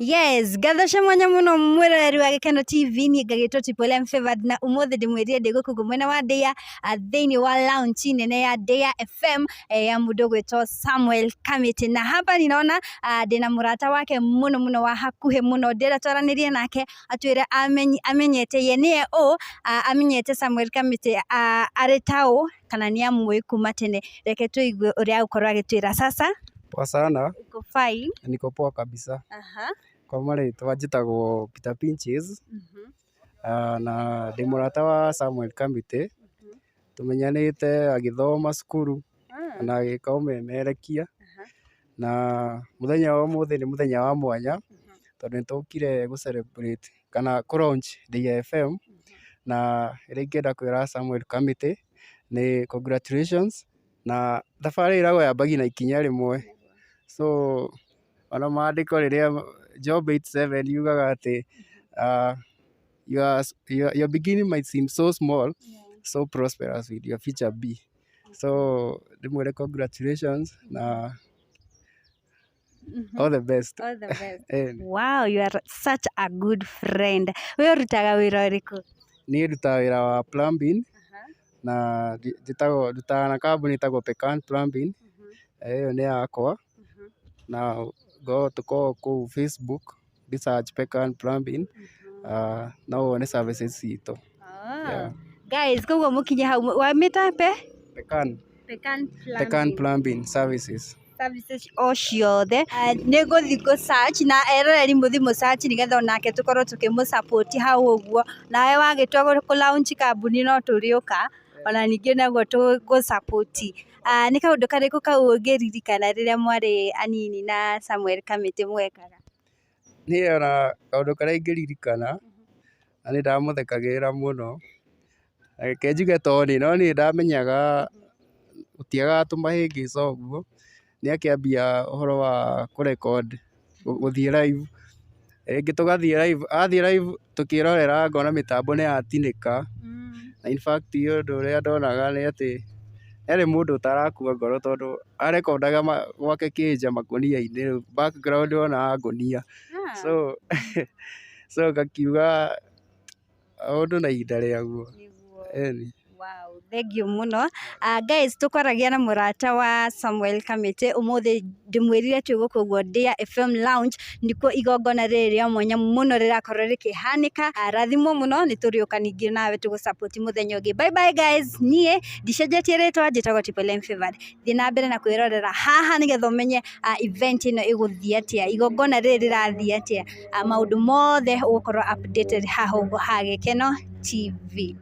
Yes, ngatho cia mwanya muno mwiroreri wa Gĩkeno TV. Niĩ ngagĩtwo Triple M Favored, na ũmũthĩ ndĩmwĩrire ndĩ gũkũ mwena wa Ndĩa, thĩinĩ wa lounge nene ya Ndĩa FM, ya mũndũ ũgwĩtwo Samuel Kamiti. Na hapa ninaona ndĩna mũrata wake mũno mũno wa hakuhĩ mũno. Ndĩrenda twaranĩrie nake atwĩre amenyete ye nĩye ũ, amenyete Samuel Kamiti arĩ ta ũ, kana nĩ amũĩ kuma tene. Reke tũigue ũrĩa agũkorwo agĩtwĩra. Sasa? Poa sana. Uko fine? Niko poa kabisa. Kwa marĩtwa njĩtagwo Peter Pinches, na ndĩ mũrata wa Samuel Kamiti. Tũmenyanĩte agĩthoma cukuru na agĩka ũmemerekia, na mũthenya wa ũmũthĩ nĩ mũthenya wa mwanya tondũ nĩ tũkire gũ celebrate kana kũ launch Ndĩa FM. Na ĩrĩa ingĩenda kwĩra Samuel Kamiti nĩ congratulations, na thabarĩ ĩragwo yambagia na ikinya rĩmwe. So ona maandĩko rĩrĩa Job 8:7 yugaga atĩ your beginning might seem so small, so prosperous will your future be. So ndĩmwĩre congratulations na all the best. All the best. Eh. Wow, you are such a good friend. We ũrutaga wĩra ũrĩkũ? Niĩ ndutaga wĩra wa plumbing, na njĩtagwo, ndutaga na kambuni ĩtagwo Pecan Plumbing. Ĩyo nĩ yakwa, na tũkoragwo kũu Facebook, ngĩ search Pecan Plumbing, no wone services citũ. Yeah. Guys, koguo mũkinye hau wamĩta pe? Pecan. Pecan. Pecan Plumbing Services. Services o ciothe. Nĩ ngũthiĩ gũ search, na eroreri mũthiĩ mũ search nĩgetha onake tũkorwo tũkĩmũ support hau ũguo. Nawe wagĩtua kũ launch kambuni, no tũrĩũka ona ningĩ naguo tũgũ support. Nĩ kaũndũ karĩkũ kau ũngĩririkana rĩrĩa mwarĩ anini na Samuel Kamiti mwekaga? Niĩ ona kaũndũ karĩa ingĩririkana, na nĩ ndamũthekagĩrĩra mũno, reke njuge to niĩ, no niĩ ndamenyaga gũtiagaga tũmahĩngĩca ũguo, nĩ akĩambia ũhoro wa kũ record, gũthiĩ live, rĩngĩ tũgathiĩ live, athiĩ live tũkĩrorera ngona mĩtambo nĩ yatinĩka. Na in fact ũndũ ũrĩa ndonaga nĩ atĩ yarĩ mũndũ ũtarakua ngoro, tondũ arekondaga gwake kĩnja makũnia-inĩ, rĩu background wonaga ngũnia. So ngakiuga ũndũ na ihinda rĩaguo. Ĩni. Wow, thank you mũno. Guys, tũkwaragia na mũrata wa Samuel Kamiti ũmũthĩ. Ndĩmwĩrire twĩ gũkũ ũguo Ndĩa FM Lounge, nĩkuo igongona rĩrĩ rĩa mwanya mũno rĩrakorwo rĩkĩhanĩka. Rathimwo mũno, nĩ tũrĩũka ningĩ nawe tũgũ support mũthenya ũngĩ. Bye bye guys, niĩ ndicenjetie rĩtwa, njĩtagwo Triple M Favored. Thiĩ na mbere na kwĩrorera haha nĩgetha ũmenye event ĩno ĩgũthiĩ atĩa, igongona rĩrĩ rĩrathiĩ atĩa, maũndũ mothe ũgũkorwo updated haha ũguo ha Gĩkeno TV.